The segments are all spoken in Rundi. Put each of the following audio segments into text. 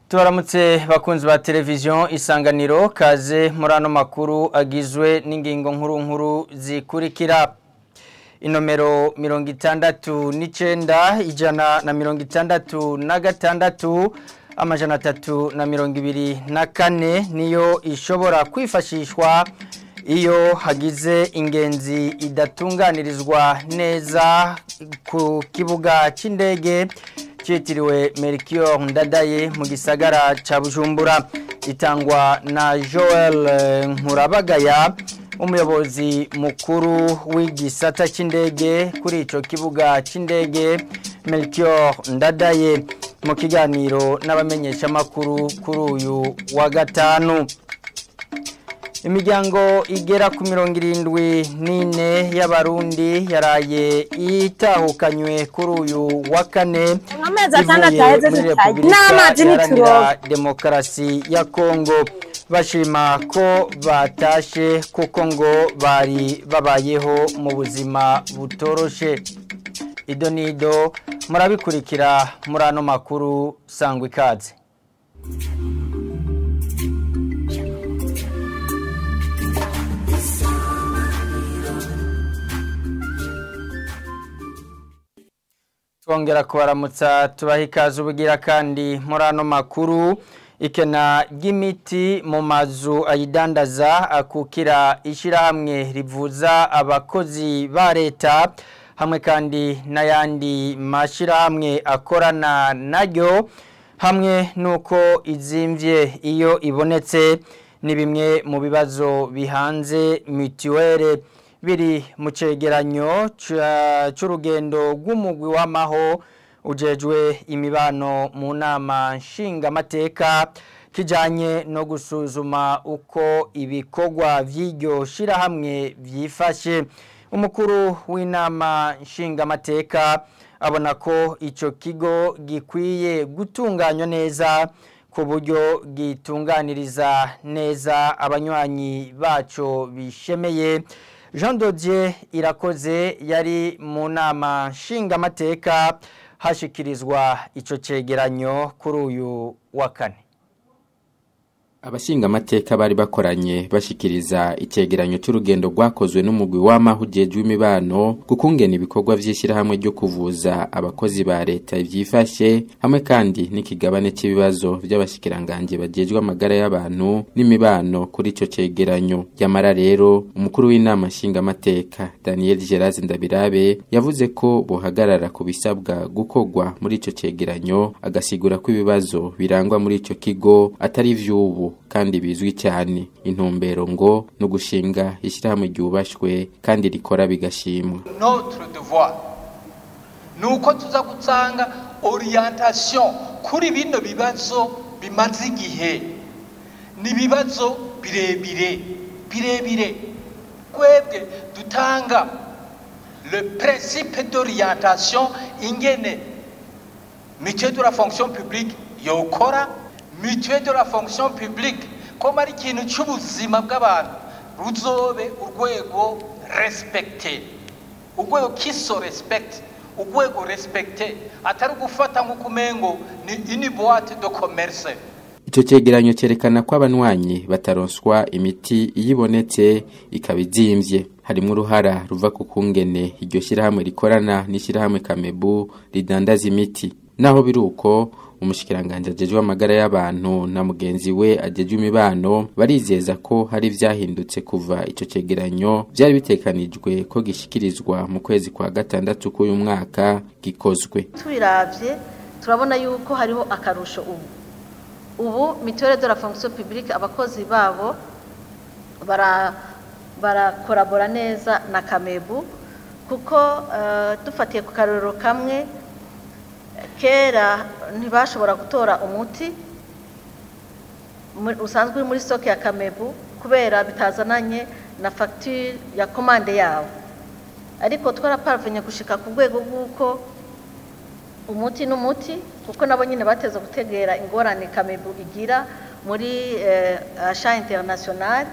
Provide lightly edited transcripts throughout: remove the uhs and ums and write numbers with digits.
Tubaramutse bakunzi ba televiziyo Isanganiro, kaze muri ano makuru agizwe n'ingingo nkuru nkuru zikurikira. Inomero 69 166 324 niyo ishobora kwifashishwa iyo hagize ingenzi idatunganirizwa neza ku kibuga c'indege cyitiriwe Melchior Ndadaye mu gisagara ca Bujumbura. Itangwa na Joel Nkurabagaya, umuyobozi mukuru w'igisata c'indege kuri ico kibuga c'indege Melchior Ndadaye, mu kiganiro n'abamenyesha makuru kuri uyu wa gatanu. Imiryango igera ku 74 y'abarundi yaraye itahukanywe kuri uyu wa kane ivuye muri Repubulika Iharanira Demokarasi ya Kongo. Bashima ko batashe kuko ngo bari babayeho mu buzima butoroshe. Ido nido murabikurikira muri ano makuru, sangwa ikaze. Twongera kubaramutsa tubaha ikaze ubugira kandi muri ano makuru. Ikena ry'imiti mu mazu ayidandaza akukira ishyirahamwe rivuza abakozi ba leta hamwe kandi n'ayandi mashyirahamwe akorana naryo, hamwe n'uko izimvye iyo ibonetse, ni bimwe mu bibazo bihanze mituwere biri mu cegeranyo c'urugendo rw'umugwi w'amaho ujejwe imibano mu nama nshingamateka kijanye no gusuzuma uko ibikorwa vy'iryo shirahamwe vyifashe. Umukuru w'inama nshingamateka abona ko ico kigo gikwiye gutunganywa neza ku buryo gitunganiriza neza abanywanyi baco bishemeye. Jean Dodier Irakoze yari mu nama nshingamateka hashikirizwa ico cegeranyo kuri uyu wa kane. Abashingamateka bari bakoranye bashikiriza icegeranyo c'urugendo rwakozwe n'umugwi w'amahujejwe imibano gukungena ibikorwa vy'ishirahamwe ryo kuvuza abakozi ba leta ivyifashe, hamwe kandi n'ikigabane c'ibibazo vy'abashikiranganje bajejwe amagara y'abantu n'imibano kuri ico cegeranyo. Yamara rero umukuru w'inama nshingamateka Daniel Gerard Ndabirabe yavuze ko bohagarara ku bisabwa gukorwa muri ico cegeranyo, agasigura ko ibibazo birangwa muri ico kigo atari ivy'ubu kandi bizwi cyane. Intumbero ngo no gushinga ishyirahamwe ryubashwe kandi rikora bigashimwa. Notre devoir nuko tuza gutanga orientation kuri bino bibazo bimaze igihe, ni bibazo birebire birebire. Kwebwe dutanga le principe d'orientation ingene mutuelle de la fonction publique yokora, mutuelle de la fonction publique comme ari ikintu cy'ubuzima bw'abantu ruzobe urwego respecté, urwego kiso respect, urwego respecté, atari gufata nk'uko umengo ni une boîte de commerce. Ico cegeranyo cerekana ko abanywanyi bataronswa imiti iyibonetse ikaba izimvye. Harimwo uruhara ruva ku kungene iryo shirahamwe rikorana n'ishirahamwe Kamebu ridandaza imiti. Naho biruko umushikiranganje ajejwe amagara y'abantu na mugenzi we ajejwe imibano barizeza ko hari vyahindutse kuva ico cegeranyo vyari bitekanijwe ko gishikirizwa mu kwezi kwa gatandatu k'uyu mwaka gikozwe. Tubiravye turabona yuko hariho akarusho ubu mutuelle de la fonction publique abakozi babo barakorabora neza na Kamebu, kuko dufatiye ku karorero kamwe, kera ntibashobora gutora umuti usanzwe uri muri stock ya Kamebu kubera bitazananye na facture ya commande yawo, ariko twaraparvenye gushika ku rwego rw'uko umuti n'umuti, kuko nabo nyine bateze gutegera ingorane Kamebu igira muri achat international,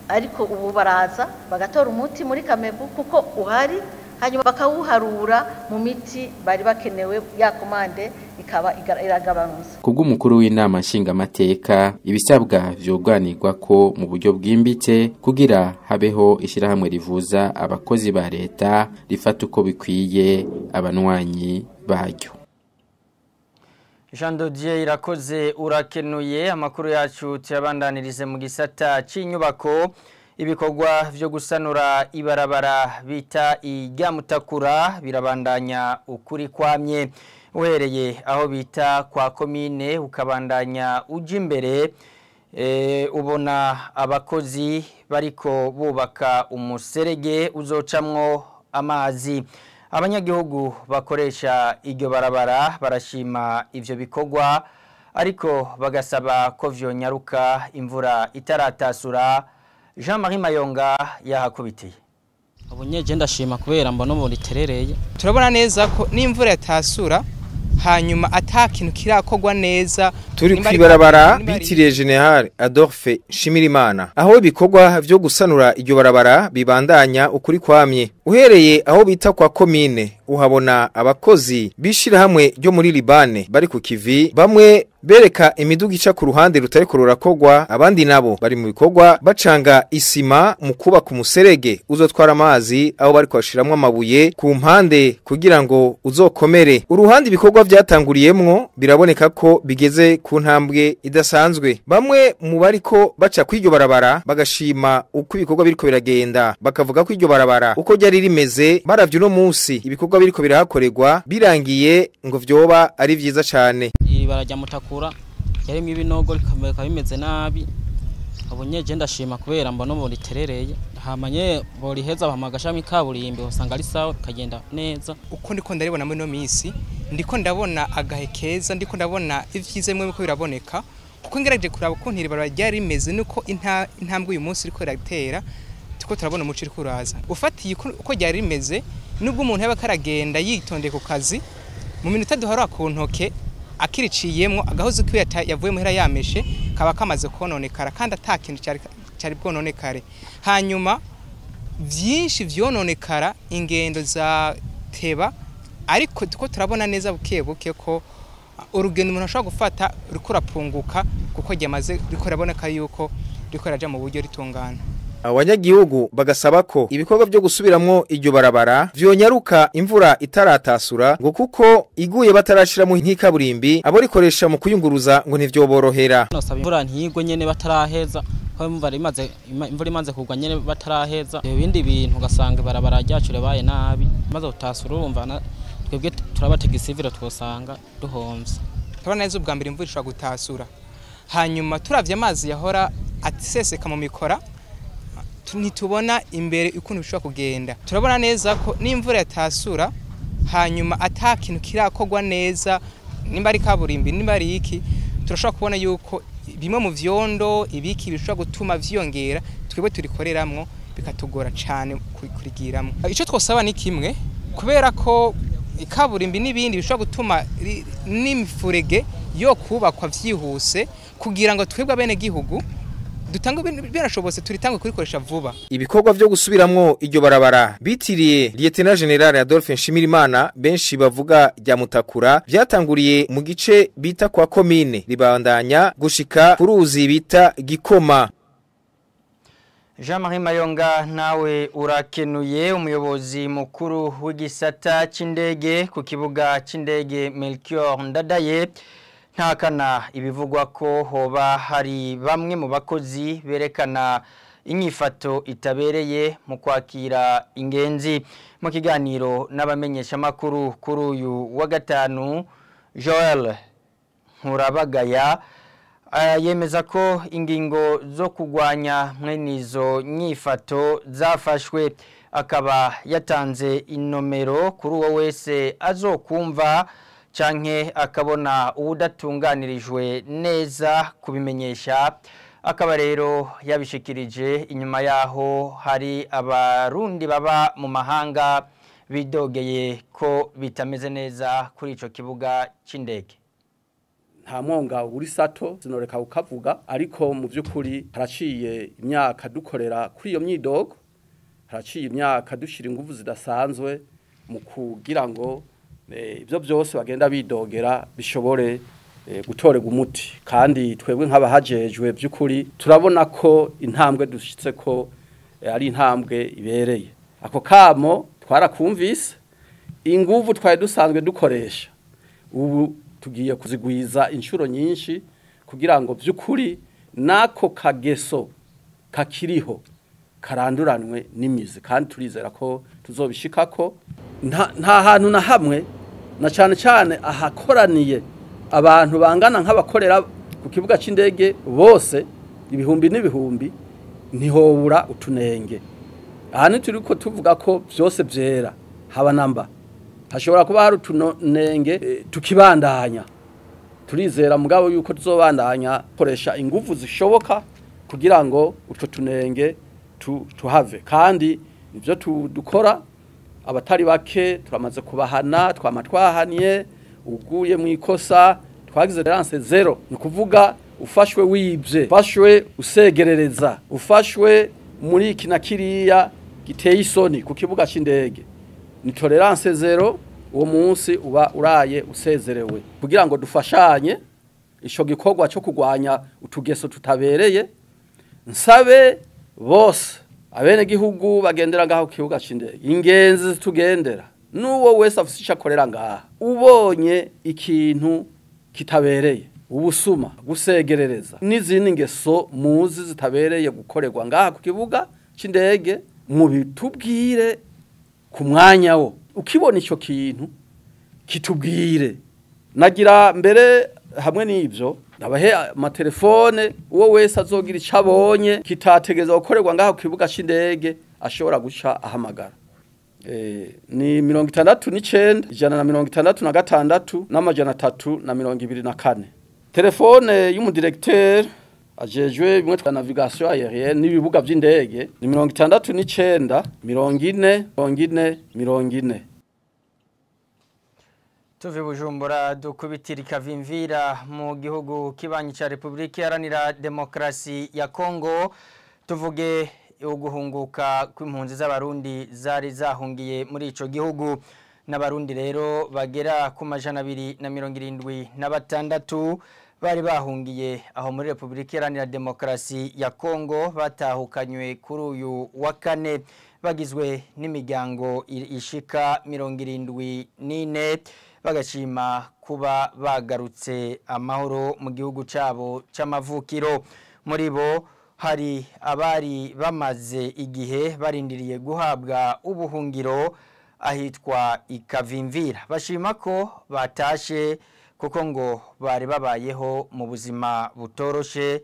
ariko ubu baraza bagatora umuti muri Kamebu kuko uhari. Hanyuma bakawuharura mu miti bari bakenewe, ya commande ikaba iragabanutse. Kubw'umukuru w'inama nshingamateka, ibisabwa vyogwanirwa ko mu buryo bwimbitse kugira habeho ishirahamwe rivuza abakozi ba leta rifata uko bikwiye abanwanyi baryo. Jean Dodier Irakoze urakenuye. Amakuru yacu tuyabandanirize mu gisata c'inyubako. Ibikorwa vyo gusanura ibarabara bita iryamutakura birabandanya ukuri kwamye, uhereye aho bita kwa komine ukabandanya uja imbere, ubona abakozi bariko bubaka umuserege uzocamwo amazi. Abanyagihugu bakoresha iryo barabara barashima ivyo bikorwa, ariko bagasaba ko vyonyaruka imvura itaratasura. Jean-Marie Mayonga yahakubitiye. Ubunyeje ndashima kubera mbona ubu riterereye. Turabona neza ko n'imvura yatasura hanyuma atakintu kirakogwa neza. Turi kwibarabara bitiriye General Adolphe Shimirimana, aho ibikorwa vyo gusanura iryo barabara bibandanya ukuri kwamye. Uhereye aho bita kwa komine uhabona abakozi bishira hamwe ryo muri Libane bari ku kivi, bamwe bereka imiduga ica ku ruhande rutariko rurakogwa, abandi nabo bari mu bikorwa bacanga isima mu kubaka umuserege uzotwara amazi, aho bari kwashiramwo amabuye ku mpande kugira ngo uzokomere. Uruhande ibikorwa vyatanguriyemwo biraboneka ko bigeze ku ntambwe idasanzwe. Bamwe mu bariko baca kw'iryo barabara bagashima uko ibikorwa biriko biragenda, bakavuga ko iryo barabara uko ryari rimeze baravye uno munsi ibikorwa biriko birahakorerwa birangiye ngo vyoba ari vyiza cane. Ibara rya Mutakura yarimo ibinogo bikaba bimeze nabi. Ubunyeje ndashima kubera mbona ubu riterereye, hamanye boriheza bahamagashami ikaburimbi usanga ari sawa kagenda neza. Uko ndiko ndaribona muri no misi, ndiko ndabona agahe keza, ndiko ndabona ivyiza bimwe biko biraboneka, kuko ngerageje kuraba ukuntu iri barabara ryari rimeze nuko intambwe uyu munsi iriko iratera, tuko turabona umuco uriko uraza. Ufatiye uko ryari rimeze, nubwo umuntu yaba karagenda yitondeye ku kazi, mu minota duharura ku ntoke akiriciyemwo agahozo kiwe yavuye muhera yameshe kaba kamaze kononekara kandi atakintu cyari bwononekare. Hanyuma vyinshi vyononekara ingendo za teba, ariko tuko turabona neza buke buke ko urugendo umuntu ashobora gufata ruriko rapunguka, kuko ryamaze riko raboneka yuko riko raja mu buryo ritungana. Abanyagihugu bagasaba ko ibikorwa byo gusubiramwo iryo barabara vyonyaruka imvura itaratasura, ngo kuko iguye batarashiramo nk'ikaburimbi abo rikoresha mu kuyunguruza ngo ntivyoborohera. Nosaba imvura ntigwe nyene bataraheza, ko imvura imaze imvura imaze kugwa nyene bataraheza ibindi bintu ugasanga ibarabara ryacu ribaye nabi, maze utasura urumva twebwe turabatega isivire twosanga duhomvye. Turabona neza ubwa mbere imvura ishobora gutasura, hanyuma turavye amazi yahora atiseseka mu mikora ntitubona imbere ukuntu bishobora kugenda. Turabona neza ko n'imvura yatasura hanyuma atakintu kirakogwa neza, nimba ari kaburimbi nimba ari iki, turashobora kubona yuko bimwe mu vyondo ibiki bishobora gutuma vyiyongera, twebwe turikoreramwo bikatugora cane kurigiramwo. Ico twosaba ni kimwe, kubera ko ikaburimbi n'ibindi bishobora gutuma n'imifurege yo kubakwa vyihuse, kugira ngo twebwe abene gihugu dutango birashobotse turitangwe kurikoresha vuba. Ibikorwa vyo gusubiramwo iryo barabara bitiriye Lieutenant General Adolphe Nshimirimana benshi bavuga rya Mutakura vyatanguriye mu gice bita kwa komine ribandanya gushika kuruzi bita Gikoma. Jean-Marie Mayonga nawe urakenuye. Umuyobozi mukuru w'igisata c'indege ku kibuga c'indege Melchior Ndadaye ntakana ibivugwa ko hoba hari bamwe mu bakozi berekana inyifato itabereye mu kwakira ingenzi. Mu kiganiro n'abamenyesha makuru kuri uyu wa gatanu, Joel Nkurabagaya yemeza ko ingingo zo kugwanya mwenizo nyifato zafashwe, akaba yatanze inomero kuri uwo wese azokumva canke akabona uwudatunganirijwe neza kubimenyesha. Akaba rero yabishikirije inyuma yaho hari abarundi baba mu mahanga bidogeye ko bitameze neza kuri ico kibuga c'indege. Nta mwonga uri sato sinoreka ukavuga, ariko mu by'ukuri haraciye imyaka dukorera kuri iyo myidogo, haraciye imyaka dushira ingufu zidasanzwe. mu kugira ngo ibyo byose bagenda bidogera bishobore gutorerwa umuti. Kandi twebwe nk'abahajejwe by'ukuri turabona ko intambwe dushitse ko ari intambwe ibereye. Ako kamo twarakumvise, inguvu twari dusanzwe dukoresha ubu tugiye kuzigwiza inshuro nyinshi kugira ngo by'ukuri nako kageso kakiriho karanduranwe n'imizi, kandi turizera ko tuzobishikako. Nta hantu na hamwe na cyane cyane ahakoraniye abantu bangana nk'abakorera ku kibuga c'indege bose ibihumbi n'ibihumbi ntihobura utunenge. Aha turiko tuvuga ko byose byera haba namba hashobora kuba hari utunenge tukibandanya. Turizera mugabo yuko tuzobandanya koresha ingufu zishoboka kugira ngo utwo tunenge tuhave. Kandi ivyo dukora abatari bake turamaze kubahana, twama twahaniye uguye mu ikosa twagize tolerance zero, ni kuvuga ufashwe wibye, ufashwe usegerereza, ufashwe muri iki na kiriya giteye isoni ku kibuga c'indege, ni tolerance zero. Uwo munsi uba uraye usezerewe kugira ngo dufashanye ico gikorwa cyo kugwanya utugeso tutabereye. Nsabe bose abene gihugu bagendera ngaho ku kibuga c'indege, ingenzi tugendera, nuwo wese afise ico akorera ngaha, ubonye ikintu kitabereye, ubusuma, gusegerereza n'izindi ngeso muzi zitabereye gukorerwa ngaha ku kibuga c'indege, mubitubwire ku mwanya wo ukibona ico kintu kitubwire. Nagira mbere hamwe n'ivyo ndabahe amatelefone, uwo wese azogira ico abonye kitategeza gukorerwa ngaha ku kibuga c'indege ashobora guca ahamagara. Ni 69 166 324. Telefone y'umudirecteur ajejwe bimwe twa navigation aérienne n'ibibuga vy'indege ni 69 40 40 40. Tuve Bujumbura dukubitirika vimvira mu gihugu kibanyi ca Republika Iharanira Demokrasi ya Kongo, tuvuge uguhunguka kw'impunzi z'abarundi zari zahungiye muri ico gihugu. N'abarundi rero bagera ku 276 bari bahungiye aho muri Republika Iharanira Demokrasi ya Kongo batahukanywe kuri uyu wa kane, bagizwe n'imiryango ishika 74, bagashima kuba bagarutse amahoro mu gihugu cabo c'amavukiro. Muri bo hari abari bamaze igihe barindiriye guhabwa ubuhungiro ahitwa Ikavimvira, bashima ko batashe kuko ngo bari babayeho mu buzima butoroshe.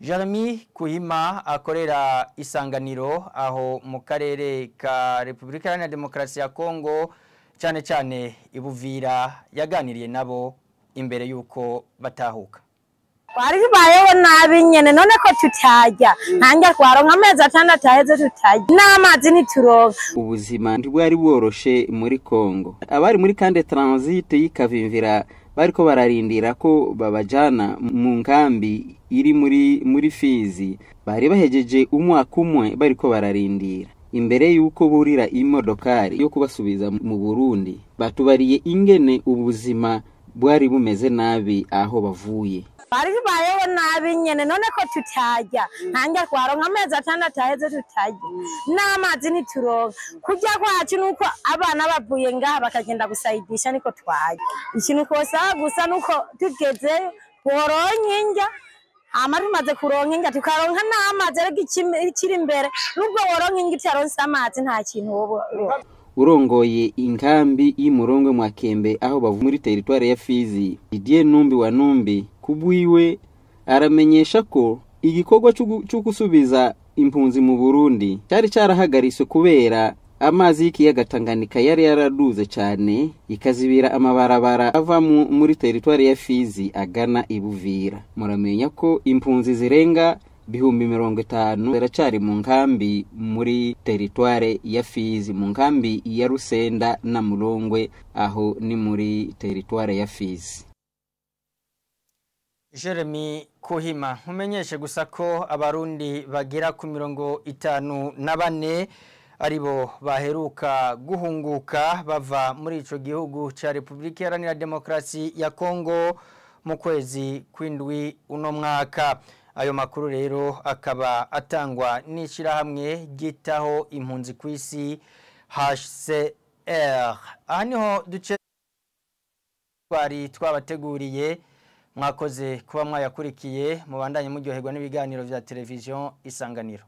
Jeremy Kuhima akorera Isanganiro aho mu karere ka Republika Iharanira Demokarasi ya Kongo, cyane cyane ibuvira, yaganiriye nabo imbere yuko batahuka. Twari tubayeho nabi nyene, none ko tutajya ntange kwaronka amezi 6 aheze tutajya n'amazi ntituronka. Ubuzima ntibwari bworoshe muri Kongo. Abari muri kande transit y'Ikavimvira bariko bararindira ko babajana mu nkambi iri muri Fizi, bari bahejeje umwaka umwe bariko bararindira imbere yuko burira imodokari yo kubasubiza mu Burundi. Batubariye ingene ubuzima bwari bumeze nabi aho bavuye. Twari tubayeho nabi nyene, none ko tutajya ntange kwaronka amezi 6 aheze tutajya n'amazi ntituronka. Kurya kwacu nuko abana bavuye ngaha bakagenda gusayidisha niko twajya. Ikintu kosa gusa nuko tugezeyo boronka indya, hama tumaze kuronka indya tukaronka n'amazi, ariko ikiri imbere nubwo woronka indya utaronse amazi nta kintu woba. Urongoye inkambi y'Imurongwe mwa Kembe aho bavu muri teritware ya Fizi, Didier Numbi wa Numbi, kubwiwe aramenyesha ko igikorwa cyo gusubiza impunzi mu Burundi cyari cyarahagariswe kubera amazi y'ikiyaga Tanganyika yari yaraduze cyane ikazibira amabarabara ava muri teritware ya Fizi agana Ibuvira. Muramenya ko impunzi zirenga 50,000 ziracari mu nkambi muri teritware ya Fizi, mu nkambi ya Rusenda na Murongwe aho ni muri teritware ya Fizi. Jeremy Kuhima, umenyeshe gusa ko abarundi bagera ku 54 aribo baheruka guhunguka bava muri ico gihugu ca Republika Iharanira Demokarasi ya Kongo mu kwezi kw'indwi uno mwaka. Ayo makuru rero akaba atangwa n'ishirahamwe ryitaho impunzi ku isi HCR. Aha niho duce twari twabateguriye, mwakoze kuba mwayakurikiye, mubandanye muryoherwa n'ibiganiro vya televiziyo Isanganiro.